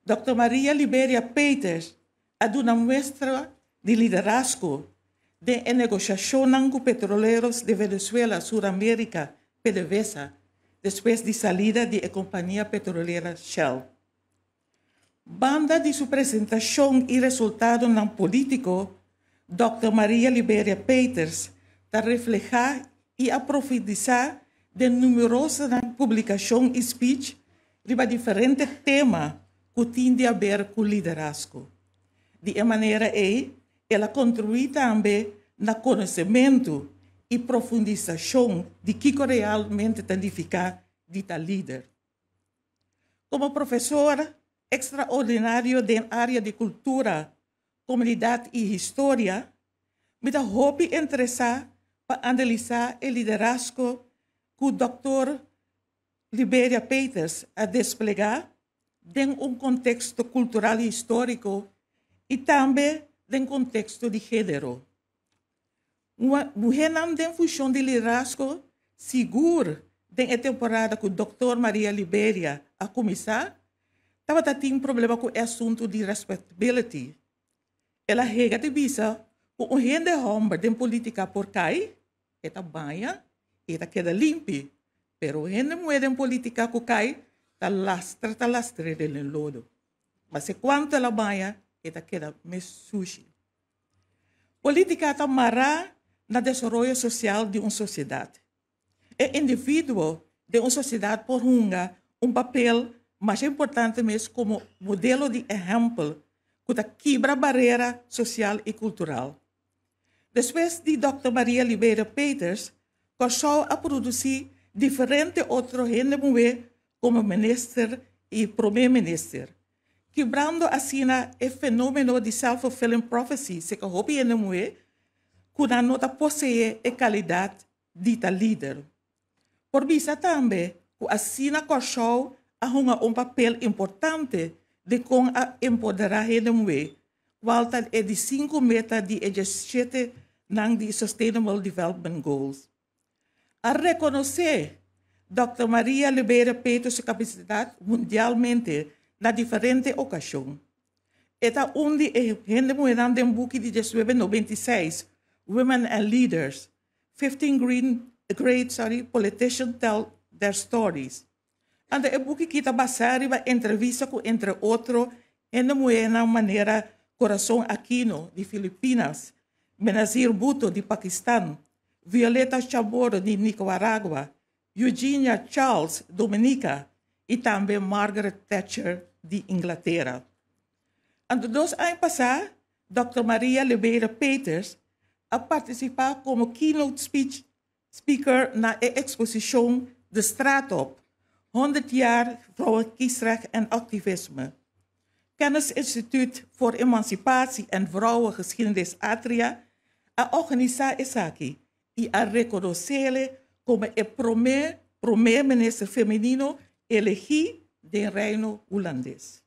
Dr. Maria Liberia Peters a duna muestra di liderazgo den e negoshashonnan ku Petroleros de Venezuela Sur América, PDVSA, despues di salida di e kompania petrolero Shell. Banda di su presentashon i resultadonan polítiko, Dr. Maria Liberia Peters ta reflehá i a profundisá den numeroso publikashon i speech riba diferente tema ku tin di aber ku liderazgo. Di e manera ei, el a kontribuí tambe na konosementu i profundisashon di kiko realmente ta nifiká di ta lider. Komo profesor ekstraordinario den área di kultura, komunidat i historia, mi ta hopi interesá pa analisá e liderazgo ku Dr. Liberia Peters a desplegá den un konteksto kultural i históriko i tambe den konteksto di género. Muhénan den funshon di liderazgo sigur den e temporada ku Dr. Maria Liberia a kuminsá, tabatin problema ku e asuntu di respectability. El a yega di bisa ku un hende hòmber den polítika por kai, e ta baña, e ta keda limpi. Pero hende muhé den polítika ku kai, ta lastra den lodo. Mas kuantu el a baña, e ta keda mes sushi. Polítika ta mará na desaroyo sosial di un sosiedat. E individuo di un sosiedat por hunga un papel mas importante mes komo modelo di ehèmpel ku ta kibra barera sosial i kultural. Despues di Dr. Maria Liberia Peters, Kòrsou a produsí diferente otro hende muhé komo minister i promé minister, kibrando asina e fenómeno di self-fulfilling prophecy, serka hopi hende muhé, ku no ta poseé e kalidat di ta lider. Por bisa tambe ku asina Kòrsou a hunga un papel importante den kon a empoderá hende muhé, kual ta e di sinku meta di 17 nan di Sustainable Development Goals. A rekonosé Dr. Maria Liberia Peters su kapasidat mundialmente na diferente okashon. E ta un di hende muhénan den buki di 1996, Women and Leaders, 15 Green, Great, sorry, Politicians Tell Their Stories. Anto e buki aki ta basá riba entrevista ku, entre otro, hende muhénan manera Corazon Aquino di Filipinas, Benazir Bhutto di Pakistan, Violeta Chamorro di Nicaragua, Eugenia Charles Dominica i tambe Margaret Thatcher di Inglatera. Anto 2 aña pasá, Dr. Maria Liberia Peters a partisipá komo keynote speech speaker na e eksposishon De Straat Op, 100 jaar vrouwenkiesrecht en activisme. Kennisinstituut voor Emancipatie en Vrouwengeschiedenis Atria a organisá esaki i a rekonosé komo e promé minister femenino elegí den Reino Hulandes.